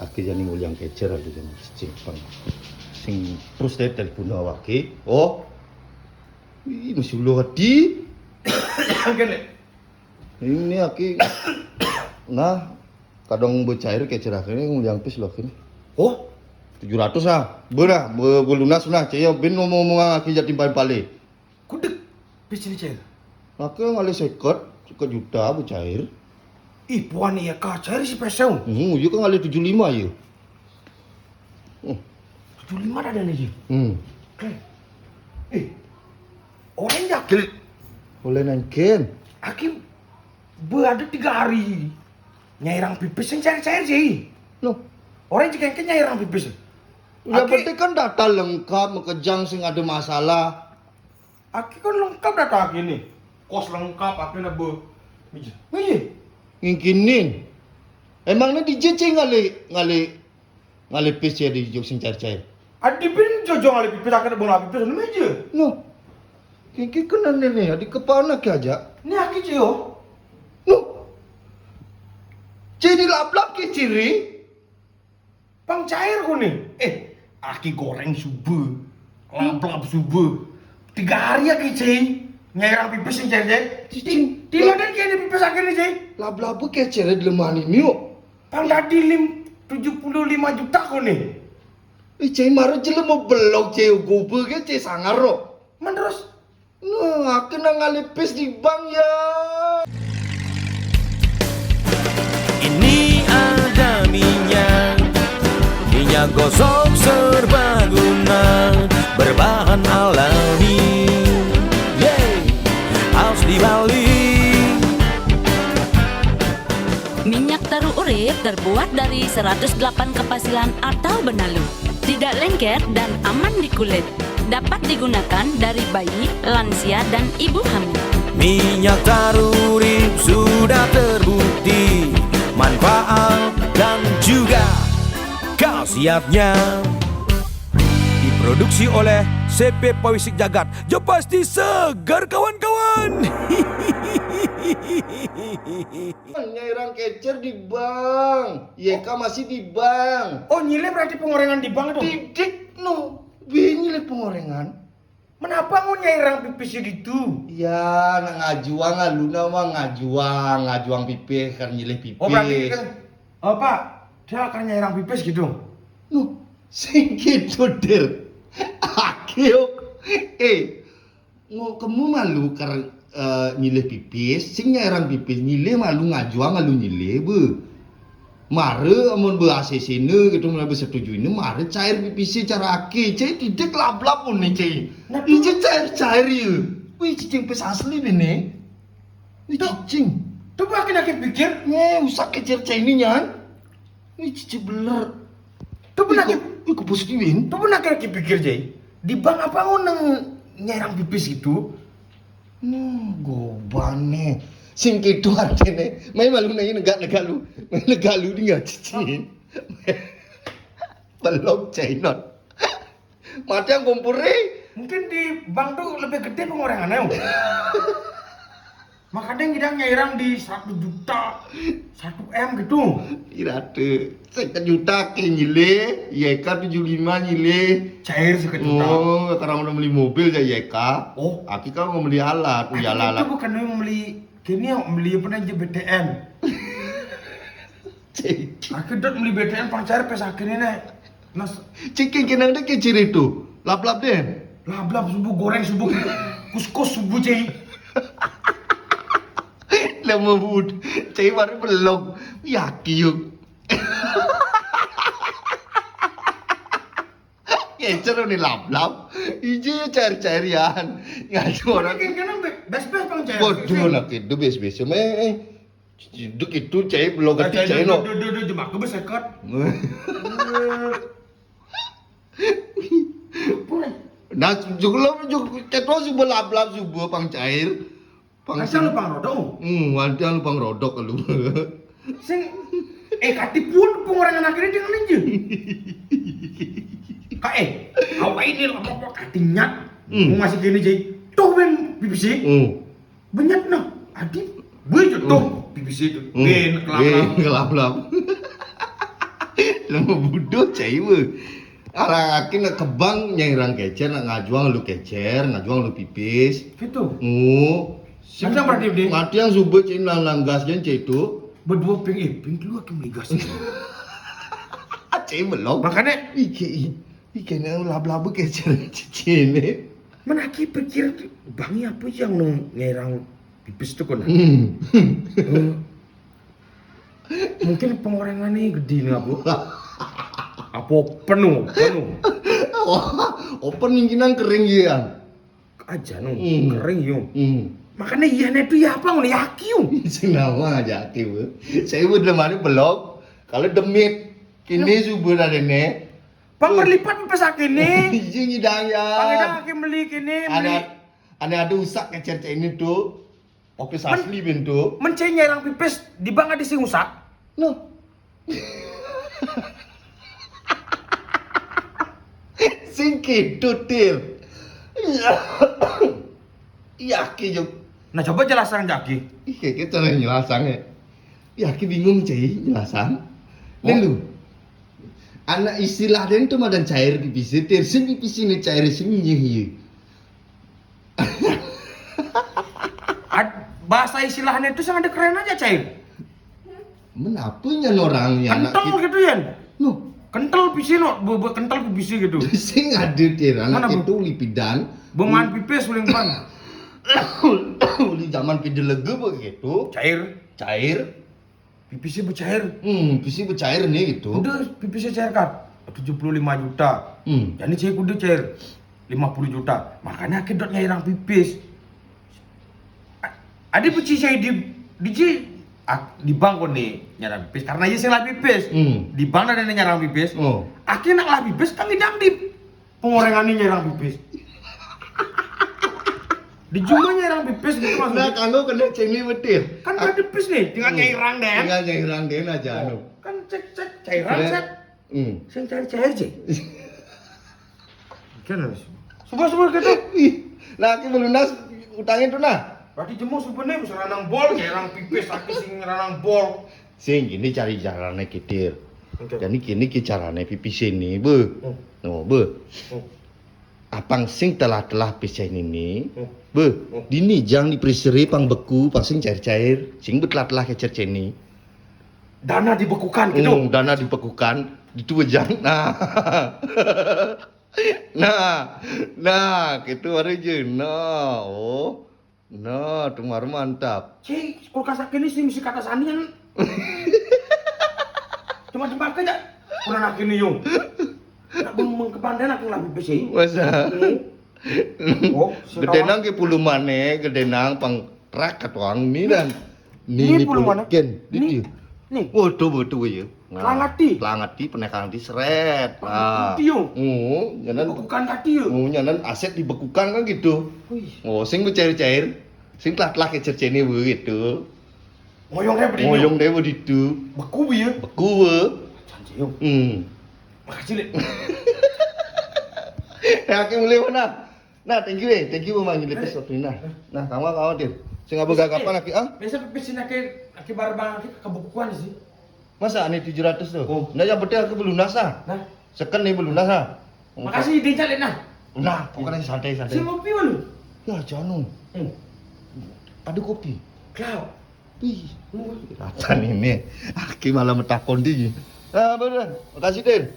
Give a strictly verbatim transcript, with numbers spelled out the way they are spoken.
Ake jani nguliang kecer ake jani cicing pang. Sing terus deh telepon awake. Oh. Ih, masih ulu hati. Kene. Ini ake nah kadang becair kecer ake nguliang pis lo ake. Oh, tujuh ratus ah. Berah, be, belunas nah. Caya ben ngomong-ngomong ake jatim paling pale. Kudek, pis ini cair. Ake ngalih seket, seket juta becair. Ih, puan iya ka cair si pesel. Hmm, iya ka ngalih tujuh lima iya. Hmm. Tujuh lima ada nih, Ji. Hmm. Oke. Eh, orang yakin. Oleh nangkin. Aki, be ada tiga hari. Nyairang pipis yang cair-cair sih. Loh. Orang jika yang nyairang pipis. Ya, aki, penting kan data lengkap, makejang sing ada masalah. Aki kan lengkap data aki nih. Kos lengkap, aki na be. Mija. Mija. Ngingkinin. Emangnya di J C ngalih, ngalih, ngalih pis ya di jok sing cair-cair. Adi bin jojo ngalih pipis, aki na be ngalih pipis, ini mija. No. Kiki kena nih nih, adi kepala ki aja. Ini aki cio. No. Jadi lablab ki ciri. Pang cair ku nih. Eh, aki goreng subuh. Lablab subuh. Tiga hari aki cai. Nyairang pipis yang cair, cair. Cicing. Tidak ada kayak pipis akhirnya, cai. Lablab ke cair di lemah ini yuk. Pang tadi lim tujuh puluh lima juta ku nih. Ih, cai mara jelema belok cai gobe ke cai sangar ro. Menerus. Nah, kena ngalih pis di bank ya. Ini ada minyak, minyak gosok serbaguna, berbahan alami. Yeay, asli Bali. Minyak Taru Urip terbuat dari seratus delapan kapasilan atau benalu. Tidak lengket dan aman di kulit. Dapat digunakan dari bayi, lansia, dan ibu hamil. Minyak Taru Urip sudah terbukti manfaat dan juga khasiatnya. Diproduksi oleh C P Pawisik Jagat. Ya pasti segar, kawan-kawan. Nyairang kecer di bank. Y K masih di bank. Oh, nyilih berarti pengorengan di bank tuh? Didik no. Be nyilih pengorengan. Kenapa mau nyairang pipis gitu? Ya, nak ngajuang alu nama ngajuang, ngajuang pipis kan nyilih pipis. Oh, berarti kan, oh, Pak, dia akan nyairang pipis gitu. No, sing gitu, Dir. Akil. Eh, ngo kemu malu kar eh, nyilih pipis, sing nyairang pipis, nyilih malu ngajuang alu nyilih be. Mara amun be A C C ne gitu, mun be setuju ini, mara cair pipis cara aki, cai tidak lablab pun nih cai. Nah, ije cair-cair ya. Wih, cicing pis asli bene. Wih, cicing. Tuh makin aki pikir. Nih, usah kejar cai ini nyan. Wih, cicing beler. Tuh pernah ki, wih, ku positifin. Tuh pernah ki pikir, Jai. Di bank apa ngono nyairang pipis gitu? Nah, gobane. Sing kitu artine. Mai malu nai negak-negak lu. Mai negak lu dia cici. Belum cainot. Mati yang kumpuri. Mungkin di bank tuh lebih gede pengorengannya. Makanya kita nyairang di satu juta, satu M gitu. Irate, seket juta ke nyile, Y K tujuh lima nyile. Cair seket juta. Oh, karena udah beli mobil ya Y K. Oh. Aki kan mau beli alat, ya alat. Itu bukan mau beli, kini yang beli apa namanya, B T N. Cek. Aki dot beli B T N pang cair pes akhirnya nih. Nas. Cek yang kena ada kecil itu. Lap-lap deh. Lap-lap subuh goreng subuh. Kuskus subuh, Cai. Lama bud. Cai baru belum. Yaki yuk. Ngecer nih lap-lap. Ije cair-cairian. Ngaju orang. Kan kena bes-bes pang cair. Waduh, nak itu bes-bes. Eh, eh. Duk itu cai belum kati cai no. Duk duk duk jemak ke besekat. Nah, juk lo juk ceto subuh lap-lap subuh pang cair. Pang asal lu pang rodok. Hmm, wantian lu pang rodok lu. Sing eh kati pun pengorengan akhirnya dia ngelinjir. Kae, awak ini lama kok katinya. Hmm. Mau masih gini, Cai. Tuh ben pipis. Hmm. Benyat no, adi, gue je tuh, pipis itu, ben kelap-kelap. Kelap-kelap. Lemo budo cai we. Arang aki nak kebang nyairang kecer, nak ngajuang lu kecer, ngajuang lu pipis. Gitu. Oh. Macam berarti, Budi? Mati yang subuh cai lang langgas jen cai tu. Berdua ping iping keluar ke meligas. Cai belum. Makanya Ike ike ne laba-laba kecer cai ne. Mana aki pikir bang apa yang no ngerang pipis tu kan? Hmm. Mungkin pengorengannya gede nih apa? Apa penuh, penuh. Wah, open mungkinan kering ya. Aja no, Hmm. kering yo. Hmm. Makanya iya nih tuh ya apa ngono yaki yo. Sing nama aja aki we. Saya udah mana belum. Kalau demit kini subuh ada ne. Pang berlipat pesakit nih. Izin idang ya. Pang idang aki meli kini, meli. Ada ada ada usak kecer cai ini tu. Oke asli bentuk. Mencai nyairang pipis di bang ada sing usak. No. Sing gitu til. Iya ki juk. Nah, coba jelaskan jaki. Ih, kayak gitu lah jelasan ya. Ya ki bingung cai jelasan. Oh. Lalu anak istilah dan tu madan cair pipis, til sing pipis ini cair sing nyih. Ad- bahasa istilahnya itu sangat keren aja cair. Menapa nya orang ya anak Kental kita? Gitu ya. Nuh, Kental pisi no, be, be, kental pisi gitu. Sing ada til anak Mana, Bu? Itu lipidan. Beman pipis paling pan. Di zaman pidelaga begitu. Cair. Cair. Pipisnya bercair. Hmm, pisi bercair nih gitu. Udah pipisnya cair kan. Tujuh puluh lima juta. Hmm. Jadi saya kudu cair lima puluh juta. Makanya aki dot nyairang pipis. A- Ada peci saya di di ji- ak- di bank kok nih nyarang pipis karena iya saya lah pipis. Hmm. Di bank ada nyarang pipis. Oh. Aki nak lah pipis kan ngidang di pengorengannya nyarang pipis. Di jumlah nyarang pipis gitu Nah, maksudnya. kanggo kena cai ini betul. Kan ada pipis nih, tinggal nyairang deh. Tinggal nyairang deh aja anu. Kan cek cek cairan Set. set. Hmm. Sing cair cair cek. Kan harus. Subuh subuh gitu. Ih, nah, aku melunas utangnya tuh nah. Berarti jemu subuh nih bisa ranang bol, nyairang pipis aki sing ranang bol. Sing gini cari carane kitir. Oke. Jadi kini ki carane pipis ini, be. Hmm. No, be. Hmm. Apang sing telah-telah pipis ini, Hmm. be. Dini jang di preseri pang beku, pang sing cair-cair, sing betelah-telah kecer ceni. Dana dibekukan gitu. Hmm, dana dibekukan, ditu jang. Nah. Nah, nah, gitu baru je. Nah, oh. Nah, tu baru mantap. Cek kulkas aki ini sing mesti kata sanian. Cuma jempaka aja. Kurang aki ini yung. Nak bung mengkepandai nak lagi besi. Masa? Hmm. Oh, Gede nang ke puluh mane, gede nang pang rak katuang ni dan. Ni puluh mane? Ken, Ni. Ni. Ni. Waduh, waduh ya. Nah, Kelangati. Kelangati, penekang di seret. Nah. Iyo. Oh, nyanan Bukan kati ya. Oh, nyanan aset dibekukan kan gitu. Wih. Oh, sing bercair-cair. Sing telah-telah kecer ceni begitu. Ngoyong deh berdiri. Ngoyong deh begitu. Beku ya. Beku we. Janji yo. Hmm. Makasih lek. Ya, aku mulai mana? Nah, thank you eh. Thank you manggil lepas waktu ini nah. Nah, kamu kamu dir. Sing apa gagapan lagi ah? Biasa pipis sini aki aki barang aki kebukuan sih. Masa ane tujuh ratus tu? Oh. Nah, yang penting aku belum nasa. Nah, Second ni belum nasa. Makasih dia calik nah. Nah, pokoknya santai santai. Si ngopi mana? Ya, janu. Hmm. Ada kopi. Klau. Wih, ratan ini. Aki malah metakon di. Ah, bener. Makasih, Dir.